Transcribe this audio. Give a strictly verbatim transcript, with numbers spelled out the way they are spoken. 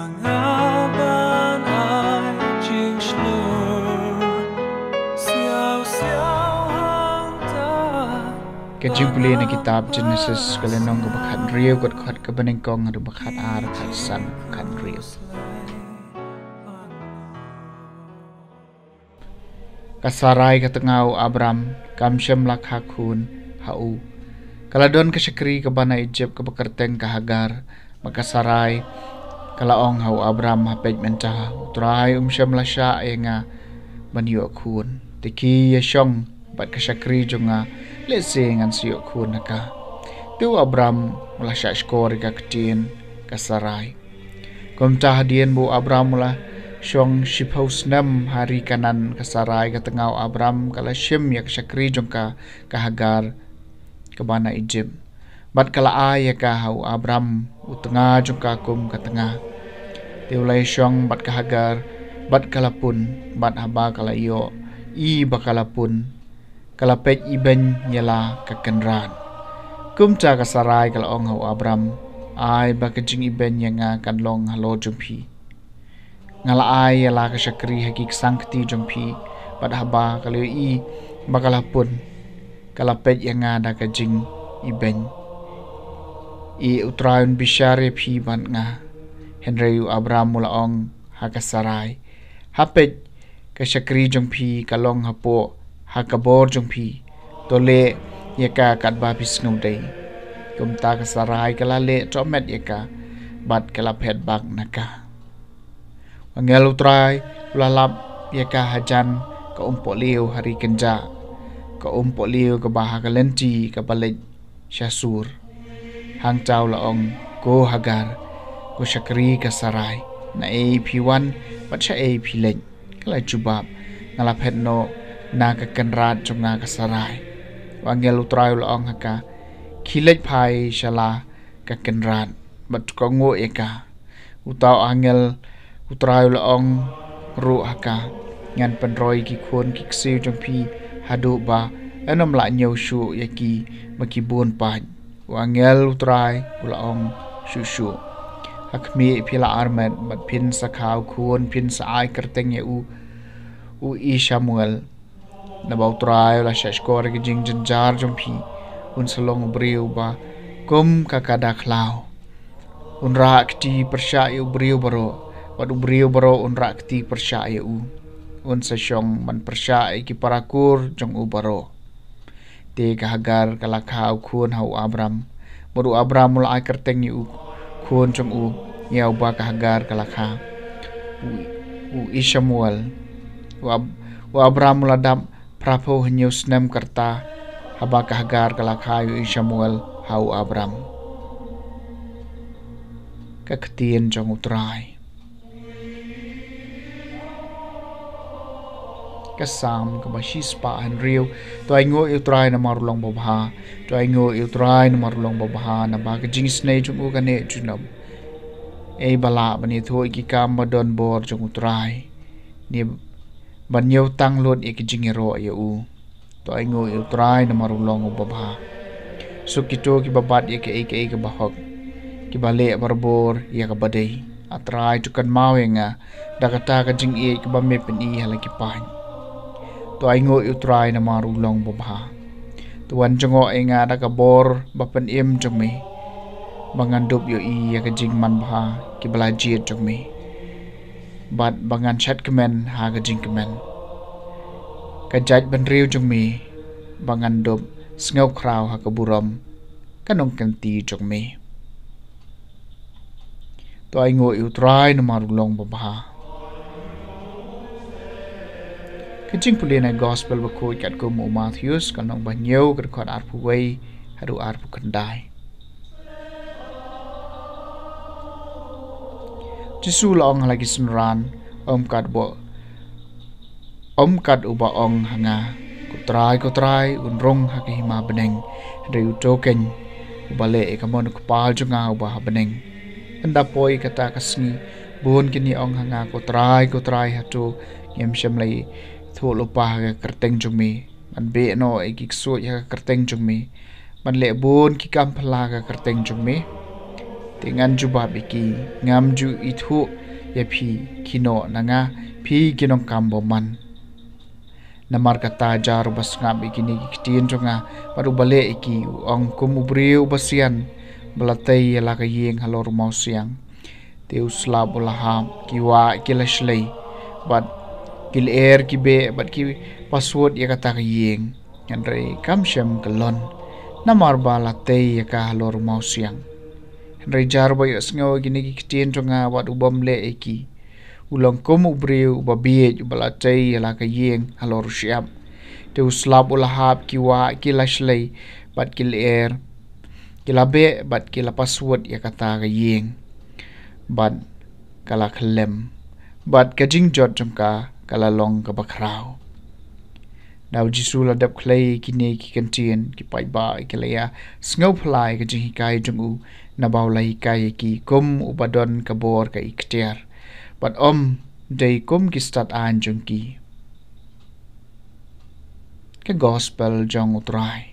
Nga ban ai jingshlur siaw siaw hangta. Ka jingpule na kitab Genesis, ka lynnong kaba khathynriew, ka dkhot kaba nyngkong haduh ba khatar, khatsan, khathynriew. Ka Sarai ka tnga u Abram, kam shym la kha khun ha u. Ka la don ka shakri kaba na Ijipt kaba kyrteng ka Hagar, bad ka Sarai ka la ong ha u Abram, ha peit mynta, U Trai um shym la shah ïa nga ban ïoh khun. Te khie ïa shong bad ka shakri jong nga, lehse ngan sa ïoh khun ha ka. Te u Abram u la shah shkor ïa ka ktien ka Sarai. Kumta hadien ba u Abram u la shong shiphew snem ha ri Kanaan, ka Sarai ka tnga u Abram ka la shim ïa ka shakri jong ka, ka Hagar, kaba na Ijipt. Bad ka la ai ïa ka ha u Abram, u tnga jong ka, kum ka tnga. Te u la ïa shong bad ka Hagar, bad ka la pun, bad haba ka la ïohi ba ka la pun, ka la peit ibeiñ ïa la ka kynrad. Kumta ka Sarai ka la ong ha u Abram, Ai ba ka jingibeiñ ïa nga kan long halor jong phi. Nga la ai ïa la ka shakri ha ki ksang kti jong phi, bad haba ka la ïohi ba ka la pun, ka la peit ïa nga da ka jingibeiñ. Ïa U Trai un bishar ïa phi bad nga. Hynrei u Abram u la ong ha ka Sarai, Ha peit, ka shakri jong phi ka long hapoh ha ka bor jong phi, to leh ïa ka katba phi sngewdei. Kumta ka Sarai ka la leh tohmet ïa ka, bad ka la phet bak na ka. Angel U Trai u la lap ïa ka hajan ka umpohliew ha ri kynjah, ka umpohliew kaba ha ka lynti kaba leit sha sur. Hangta u la ong, Ko Hagar, ko shakri ka Sarai, naei phi wan bad shaei phi leit? Ka la jubab, Nga la phet noh na ka kynrad jong nga ka Sarai. U angel U Trai u la ong ha ka, Khie leit phai sha la ka kynrad bad to kohnguh ïa ka. Uta u angel U Trai u la ong ruh ha ka, Ngan pynroi ki khun ki ksiew jong phi haduh ba yn ym lah ñiew shuh ïa ki ba ki bun paid. U angel U Trai u la ong, Shuh shuh. Ha khmih phi la armet bad phin sa kha u khun, phin sa ai kyrteng ïa u, u Ismael. Naba U Trai u la shah shkor ïa ka jingjynjar jong phi, un sa long u briew uba kum ka kada khlaw. Un rah kti pyrshah ïa u briew baroh, bad u briew baroh un rah kti pyrshah ïa u. Un sa shong ban pyrshah ïa ki para kur jong u baroh. Te ka Hagar ka la kha u khun ha u Abram, bad u Abram u la ai kyrteng ïa u khun jong u ïa uba ka Hagar ka la kha, u, u Ismael. U Ab-, u Abram u la dap phraphew hynñiew snem ka rta haba ka Hagar ka la kha ïa u Ismael ha u Abram. Ka ktien jong U Trai. Ka Salm kaba shispah hynriew. To ainguh ïa U Trai namar u long babha. To ainguh ïa U Trai namar u long babha, naba ka jingisynei jong u ka neh junom. Ei ba lah ban ïathuh ïa ki kam ba don bor jong U Trai, ne ban ñiewtang lut ïa ki jingïaroh ïa u. To ainguh ïa U Trai namar u long uba bha. Suk kito kiba bat ïa kaei kaei kaba hok, kiba leh barabor ïa kaba dei. A Trai, to kynmaw ïa nga da kata ka jingïeit kaba me pyni ha la ki paid. To ainguh ïa U Trai namar u long uba bha. To wan jngoh ïa nga da ka bor ba pynim jong me, ba ngan dup ïohi ïa ka jingmanbha kiba la jied jong me, bad ba ngan shad kmen ha ka jingkmen. Ka jaid bynriew jong me, ba ngan dup sngewkhraw ha ka burom ka nongkynti jong me. To ainguh ïa U Trai namar u long babha. Ka jingpule na gospel bakhuid katkum u Mathaios, ka lynnong bahynñiew, ka dkhot arphew wei haduh arphew khyndai. Jisu la ong ha la ki synran, ym kat ba, ym kat uba ong ha nga, Ko Trai, Ko Trai, un rung ha ka hima bneng, hynrei uto keiñ uba leh ïa ka mon u Kpa jong nga uba ha bneng. Ynda poi kata ka sngi, bun kin ïa ong ha nga, Ko Trai, Ko Trai, hato ngim shym la ïathuh lypa ha ka kyrteng jong me, ban beh noh ïa ki ksuid ha ka kyrteng jong me, ban leh bun ki kam phylla ha ka kyrteng jong me? Te ngan jubab ïa ki, ngam ju ithuh ïa phi, khie noh na nga, phi ki nongkam bymman. Namar kata jar uba sngap ïa kine ki ktien jong nga bad uba leh ïa ki, u ong kum u briew uba sian, ba la tei ïa la ka ïing halor u mawsiang. Te u slap u la hap, ki wah ki la shlei, bad ki lyer ki beh, bad ki paswut ïa kata ka ïing. Hynrei kam shym ka lon, namar ba la tei ïa ka halor u mawsiang. Hynrei jar uba ïohsngew ïa kine ki ktien jong nga bad u bym leh ïa ki, u long kum u briew uba bieit uba la tei ïa la ka ïing halor u shyiap. Te u slap u la hap, ki wah ki la shlei, bad ki lyer ki la beh, bad ki la paswut ïa kata ka ïing, bad ka la khyllem, bad ka jingjot jong ka ka la long kaba khraw. Da u Jisu la dep khlei ïa kine ki kyntien, ki paidbah ki la ïa sngewphylla ïa ka jinghikai jong u, naba u la hikai ïa ki kum uba don ka bor ka iktiar, bad ym dei kum ki stad-aiñ jong ki. Ka Gospel jong u Trai.